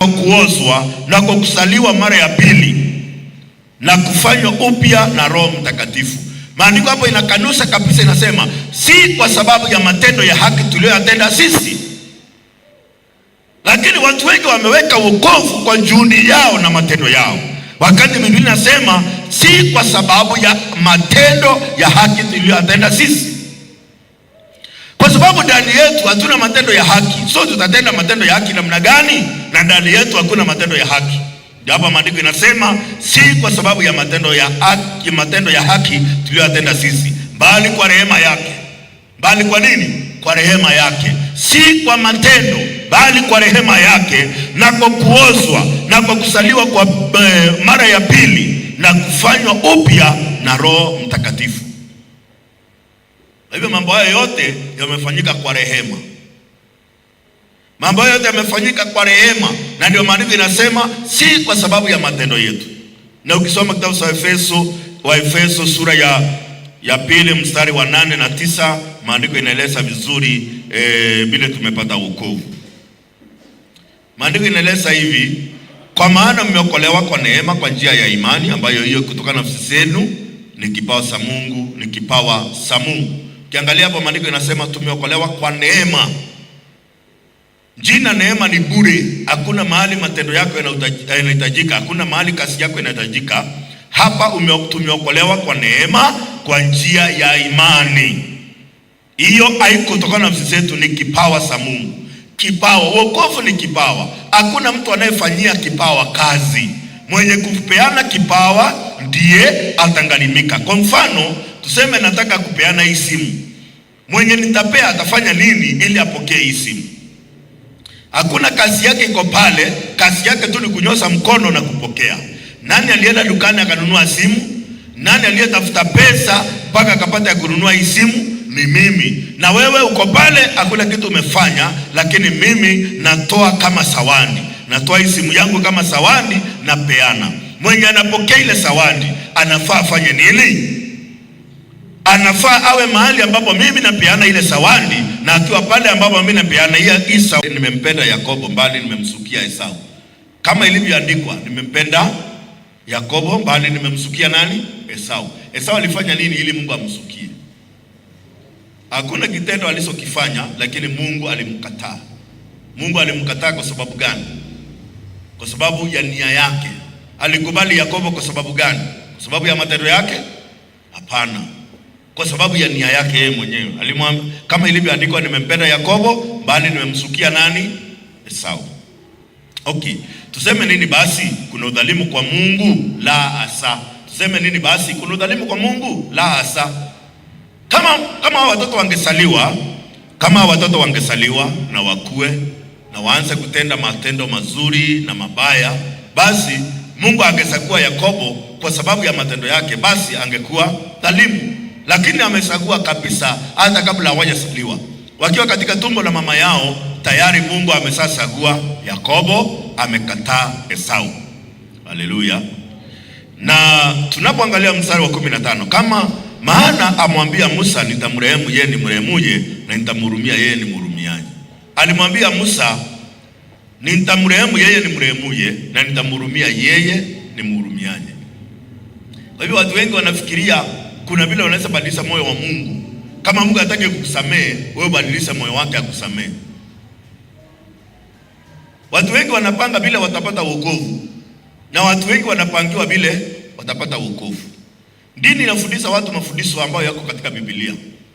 Kuozwa na kwa kusaliwa mara ya pili na kufanywa upya na Roho Mtakatifu. Maandiko hapo inakanusha kabisa, inasema si kwa sababu ya matendo ya haki tuliyoyatenda sisi, lakini watu wengi wameweka wokovu kwa juhudi yao na matendo yao, wakati Biblia inasema si kwa sababu ya matendo ya haki tuliyoyatenda sisi, kwa sababu ndani yetu hatuna matendo ya haki. So tutatenda matendo ya haki namna gani na ndani yetu hakuna matendo ya haki? Ndio hapa maandiko inasema si kwa sababu ya matendo ya haki tuliyoyatenda sisi, bali kwa rehema yake. Bali kwa nini? Kwa rehema yake, si kwa matendo, bali kwa rehema yake, na kwa kuozwa na kwa kusaliwa kwa mara ya pili na kufanywa upya na Roho Mtakatifu. Kwa hivyo mambo hayo yote yamefanyika kwa rehema. Mambo hayo yote yamefanyika kwa rehema, na ndio maandiko inasema si kwa sababu ya matendo yetu. Na ukisoma kitabu cha Efeso, wa Efeso sura ya 2 mstari wa 8 na 9, maandiko inaeleza vizuri vile tumepata wokovu. Maandiko inaeleza hivi: kwa maana mmeokolewa kwa neema kwa njia ya imani, ambayo hiyo kutoka nafsi zenu ni kipawa cha Mungu, ni kipawa cha Mungu. Ukiangalia hapo maandiko inasema tumeokolewa kwa neema. Jina neema ni bure. Hakuna mahali matendo yako yanahitajika, hakuna mahali kazi yako inahitajika. Hapa tumeokolewa kwa neema kwa njia ya imani. Hiyo haikutokana na nafsi zetu, ni kipawa cha Mungu. Kipawa, wokovu ni kipawa. Hakuna mtu anayefanyia kipawa kazi. Mwenye kupeana kipawa ndiye atangharimika. Kwa mfano, tuseme nataka kupeana hii simu. Mwenye nitapea atafanya nini ili apokee hii simu? Hakuna kazi yake iko pale, kazi yake tu ni kunyosa mkono na kupokea. Nani alienda dukani akanunua simu? Nani aliyetafuta pesa mpaka akapata ya kununua hii simu? Ni mimi. Na wewe uko pale, hakuna kitu umefanya, lakini mimi natoa kama zawadi. Natoa hii simu yangu kama zawadi, napeana. Mwenye anapokea ile zawadi anafaa afanye nini? Anafaa awe mahali ambapo mimi napeana ile zawadi, na akiwa pale ambapo mimi napeana hii zawadi. Nimempenda Yakobo mbali nimemsukia Esau. Kama ilivyoandikwa, nimempenda Yakobo mbali nimemsukia nani? Esau. Esau alifanya nini ili Mungu amsukie? Hakuna kitendo alichokifanya, lakini Mungu alimkataa. Mungu alimkataa kwa sababu gani? Kwa sababu ya nia yake. Alikubali Yakobo kwa sababu gani? Kwa sababu ya matendo yake? Hapana. Kwa sababu ya nia yake yeye mwenyewe. Alimwambia kama ilivyoandikwa, nimempenda Yakobo bali nimemsukia nani? Esau. Okay, tuseme nini basi? Kuna udhalimu kwa Mungu? La asa. Tuseme nini basi? Kuna udhalimu kwa Mungu? La asa. Kama watoto wangesaliwa, kama watoto wangesaliwa na wakue na waanze kutenda matendo mazuri na mabaya, basi Mungu angechagua Yakobo kwa sababu ya matendo yake, basi angekuwa dhalimu. Lakini amechagua kabisa hata kabla hawajazaliwa. Wakiwa katika tumbo la mama yao tayari Mungu ameshachagua Yakobo, amekataa Esau. Haleluya. Na tunapoangalia mstari wa 15, kama maana amwambia Musa, nitamrehemu yeye nimrehemuje, na nitamhurumia yeye nimhurumiaje. Alimwambia Musa, nitamrehemu yeye nimrehemuje, na nitamhurumia yeye nimhurumiaje. Kwa hivyo watu wengi wanafikiria kuna vile wanaweza badilisha moyo wa Mungu. Kama Mungu hataki kukusamehe, wewe badilisha moyo wake akusamehe. Watu wengi wanapanga vile watapata wokovu, na watu wengi wanapangiwa vile watapata wokovu. Dini inafundisha watu mafundisho ambayo yako katika Biblia.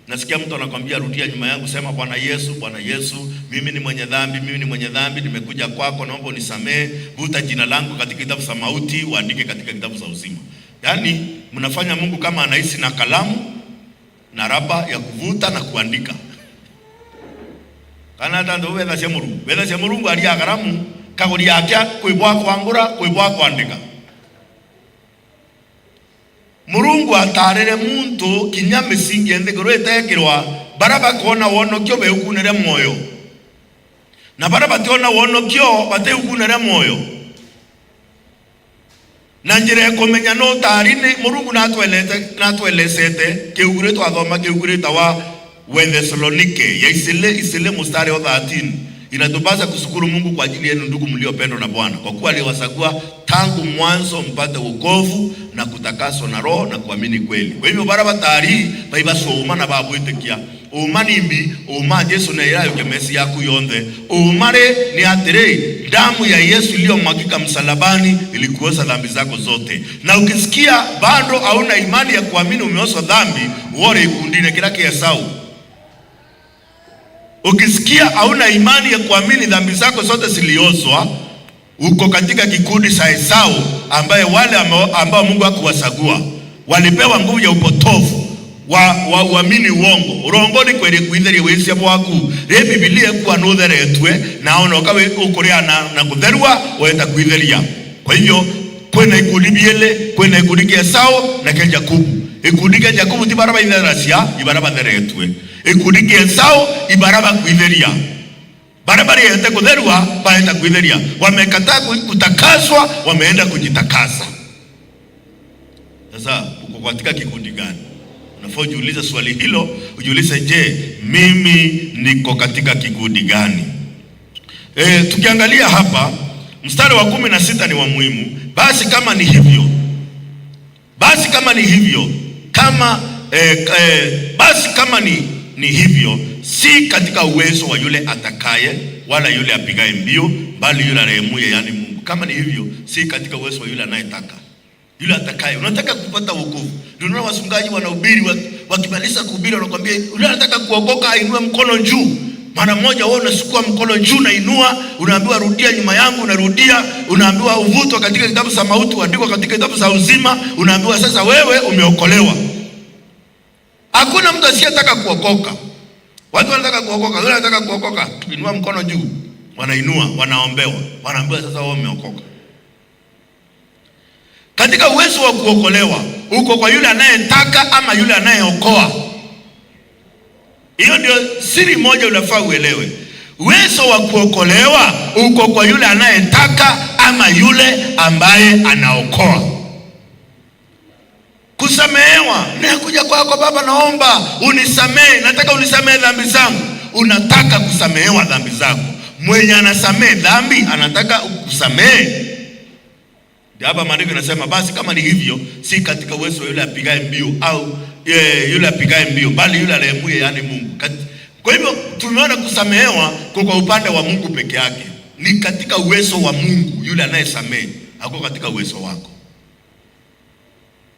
Nasikia mtu anakuambia rudia nyuma yangu, sema Bwana Yesu, Bwana Yesu, mimi ni mwenye dhambi, mimi ni mwenye dhambi, nimekuja kwako, naomba unisamehe, vuta jina langu katika kitabu cha mauti, uandike katika kitabu cha uzima. Yaani mnafanya Mungu kama anaishi na kalamu na raba ya kuvuta na kuandika. Kana tando wetha cia Murungu, wetha cia Murungu aria kalamu kaguri yake kuibwa kwangura kuibwa kuandika. Murungu atarire muntu kinya misingi enthi guru itekirwa bara bakona wonokio beukunere moyo, na bara bationa wonokio bateukunere moyo. Na njira ekumenya no tari ni Murungu natwelesete kiugure twathoma kiugure ta wa Wathesalonike ya isile mstari wa 13. Inatupasa kushukuru Mungu kwa ajili yenu ndugu mliopendwa na Bwana, kwa kuwa aliwachagua tangu mwanzo mpate wokovu na kutakaswa na Roho na kuamini kweli. Kwa hivyo bara batari baibasoma na babwitikia uma nimbi uma Jesu na irayo kemesi yaku yonthe umare ni atiri damu ya Yesu iliyomwagika msalabani ilikuosha dhambi zako zote. Na ukisikia bado hauna imani ya kuamini umeoshwa dhambi, uore ikundine kila Esau. Ukisikia hauna imani ya kuamini dhambi zako zote ziliozwa, uko katika kikundi cha Esau, ambaye wale ambao Mungu hakuwachagua walipewa nguvu ya upotofu wa uamini uongo urongoni kweri kwitheria wisia bwaku ri Biblia kuwa nutheretwe na ona ukawe ukuria na kutherua weta kwitheria. Kwa hivyo kwina ikundi biele, kwina ikundi kia Esau na kia Jakubu. Ikundi kia Jakubu ti bara baitheracia, ibara batheretwe. Ikundi kia Esau ibara bakwitherĩa, bara bariete kutherua baenda kwitheria. Wamekataa kutakaswa, wameenda kujitakasa. Sasa uko katika kikundi gani? Unafaa ujiulize swali hilo, ujiulize, je, mimi niko katika kikundi gani? Tukiangalia hapa mstari wa 16 ni wa muhimu. Basi kama ni hivyo, basi kama ni hivyo, kama basi kama ni hivyo, si katika uwezo wa yule atakaye wala yule apigaye mbio, bali yule arehemuye, yani Mungu. Kama ni hivyo, si katika uwezo wa yule anayetaka, yule atakaye. Unataka kupata wokovu. Ndio unaona wachungaji wanahubiri, wakimaliza kuhubiri wanakuambia yule anataka kuokoka ainue mkono juu. Mara moja wewe unasukua mkono juu na inua, unaambiwa rudia nyuma yangu, unarudia, unaambiwa uvutwa katika kitabu cha mauti, uandikwa katika kitabu cha uzima, unaambiwa sasa wewe umeokolewa. Hakuna mtu asiyetaka kuokoka. Watu wanataka kuokoka, yule anataka kuokoka, inua mkono juu, wanainua, wanaombewa, wanaambiwa sasa wewe umeokoka. Katika uwezo wa kuokolewa uko kwa yule anayetaka ama yule anayeokoa. Hiyo ndio siri moja unafaa uelewe. Uwezo wa kuokolewa uko kwa yule anayetaka ama yule ambaye anaokoa. Kusamehewa, nakuja kwako Baba, naomba unisamehe, nataka unisamehe dhambi zangu. Unataka kusamehewa dhambi zako. Mwenye anasamehe dhambi anataka ukusamehe. Ndio hapa maandiko yanasema basi kama ni hivyo, si katika uwezo wa yule apigaye mbio au yule apigaye mbio, bali yule arehemuye, yani Mungu. Kwa hivyo tumeona kusamehewa kwa upande wa Mungu peke yake. Ni katika uwezo wa Mungu yule anayesamehe, hako katika uwezo wako.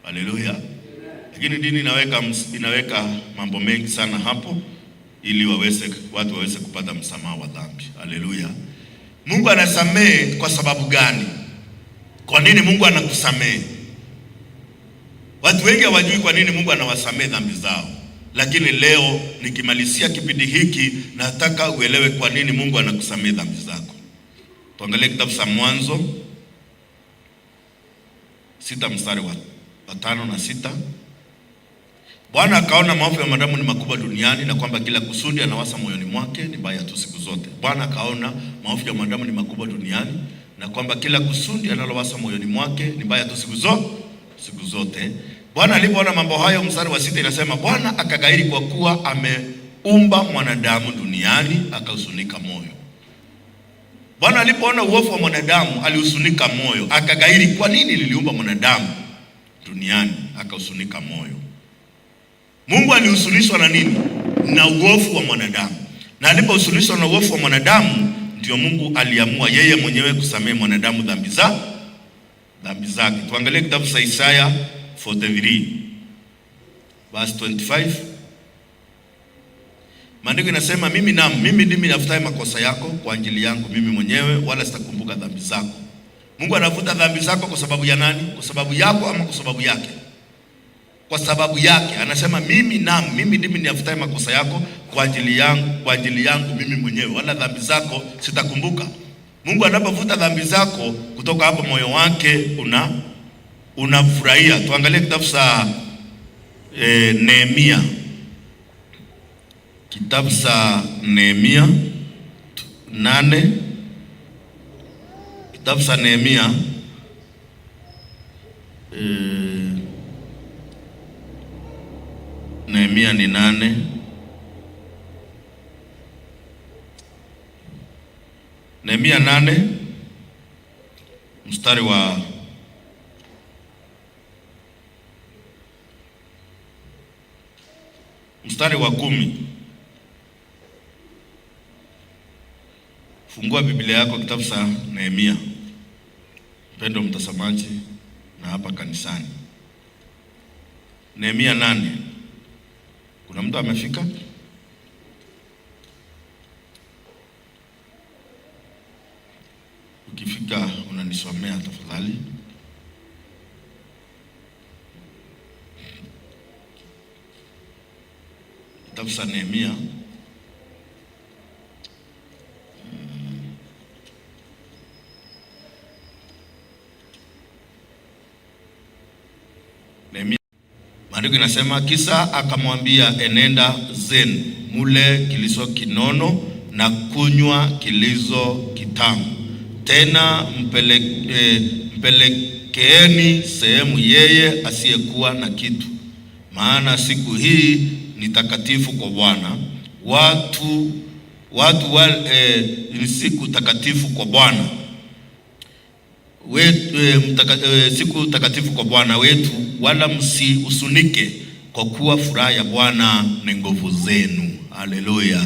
Haleluya. Lakini dini inaweka mambo mengi sana hapo ili watu waweze kupata msamaha wa dhambi. Haleluya. Mungu anasamehe kwa sababu gani? Kwa nini Mungu anakusamehe? Watu wengi hawajui kwa nini Mungu anawasamehe dhambi zao. Lakini leo nikimalizia kipindi hiki nataka uelewe kwa nini Mungu anakusamehe dhambi zako. Tuangalie kitabu cha Mwanzo 6 mstari wa 5 na 6. Bwana akaona maovu ya mwanadamu ni makubwa duniani, na kwamba kila kusudi anawasa moyoni mwake ni baya tu siku zote. Bwana akaona maovu ya mwanadamu ni makubwa duniani, na kwamba kila kusudi analowasa moyoni mwake ni baya tu siku zote. Bwana alipoona mambo hayo, mstari wa 6 inasema Bwana akagairi kwa kuwa ameumba mwanadamu duniani, akahuzunika moyo. Bwana alipoona uovu wa mwanadamu alihuzunika moyo, akagairi, kwa nini niliumba mwanadamu duniani? Akahuzunika moyo. Mungu alihuzunishwa na nini? Na uovu wa mwanadamu. Na alipohuzunishwa na uovu wa mwanadamu, ndio Mungu aliamua yeye mwenyewe kusamehe mwanadamu dhambi zake. Tuangalie kitabu cha Isaya 43 verse 25. Maandiko inasema mimi naam, mimi ndimi nafutaye makosa yako kwa ajili yangu mimi mwenyewe, wala sitakumbuka dhambi zako. Mungu anafuta dhambi zako kwa sababu ya nani? Kwa sababu yako ama kwa sababu yake? Kwa sababu yake. Anasema mimi naam, mimi ndimi niyafutaye makosa yako kwa ajili yangu, kwa ajili yangu mimi mwenyewe, wala dhambi zako sitakumbuka. Mungu anapofuta dhambi zako kutoka hapo moyo wake unafurahia. Tuangalie kitabu cha Nehemia. Kitabu cha Nehemia 8. Kitabu cha Nehemia Nehemia ni 8. Nehemia 8 mstari wa 10. Fungua Biblia yako kitabu cha Nehemia. Mpendo mtazamaji na hapa kanisani. Nehemia 8. Kuna mtu amefika? Ukifika unanisomea tafadhali. Kitabu cha Nehemia Nehemia. Maandiko inasema, kisa akamwambia, enenda zenu mule kilicho kinono na kunywa kilicho kitamu, tena mpelekeeni sehemu yeye asiyekuwa na kitu, maana siku hii ni takatifu kwa Bwana. Ni siku takatifu kwa Bwana wetu, siku takatifu kwa Bwana wetu, wala msihusunike, kwa kuwa furaha ya Bwana ni nguvu zenu. Haleluya!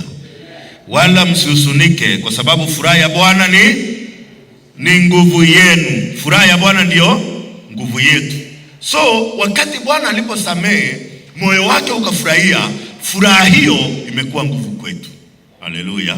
Wala msihusunike, kwa sababu furaha ya Bwana ni nguvu yenu. Furaha ya Bwana ndio nguvu yetu. So wakati Bwana aliposamehe, moyo wake ukafurahia, furaha hiyo imekuwa nguvu kwetu. Haleluya!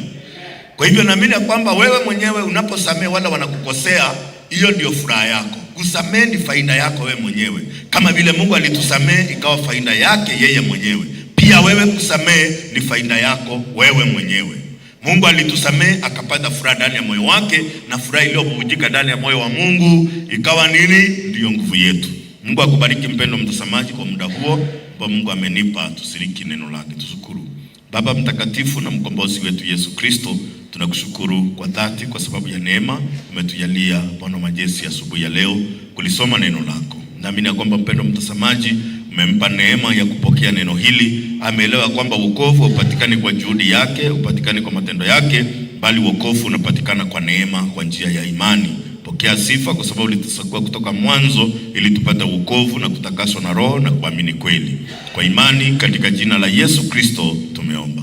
Kwa hivyo naamini kwamba wewe mwenyewe unaposamehe wala wanakukosea, hiyo ndio furaha yako. Kusamehe ni faida yako wewe mwenyewe. Kama vile Mungu alitusamehe ikawa faida yake yeye mwenyewe, pia wewe kusamehe ni faida yako wewe mwenyewe. Mungu alitusamehe akapata furaha ndani ya moyo wake, na furaha iliyobubujika ndani ya moyo wa Mungu ikawa nini? Ndiyo nguvu yetu. Mungu akubariki mpendo mtazamaji kwa muda huo ambao Mungu amenipa tushiriki neno lake. Tushukuru. Baba mtakatifu na mkombozi wetu Yesu Kristo, tunakushukuru kwa dhati kwa sababu ya neema umetujalia Bwana majeshi asubuhi ya leo kulisoma neno lako. Naamini ya kwamba mpendo mtazamaji umempa neema ya kupokea neno hili. Ameelewa kwamba wokovu haupatikani kwa juhudi yake, upatikani kwa matendo yake, bali wokovu unapatikana kwa neema kwa njia ya imani. Pokea sifa kwa sababu ulitusakua kutoka mwanzo ili tupate wokovu na kutakaswa na Roho na kuamini kweli. Kwa imani katika jina la Yesu Kristo tumeomba.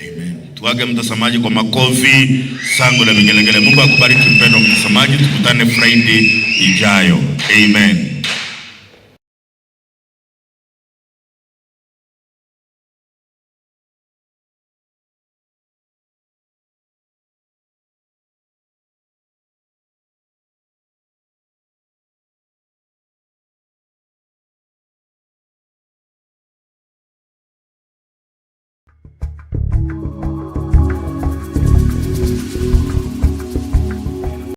Amen. Tuage mtazamaji kwa makofi, shangwe na vigelegele. Mungu akubariki mpendwa mtazamaji, tukutane Friday ijayo. Amen.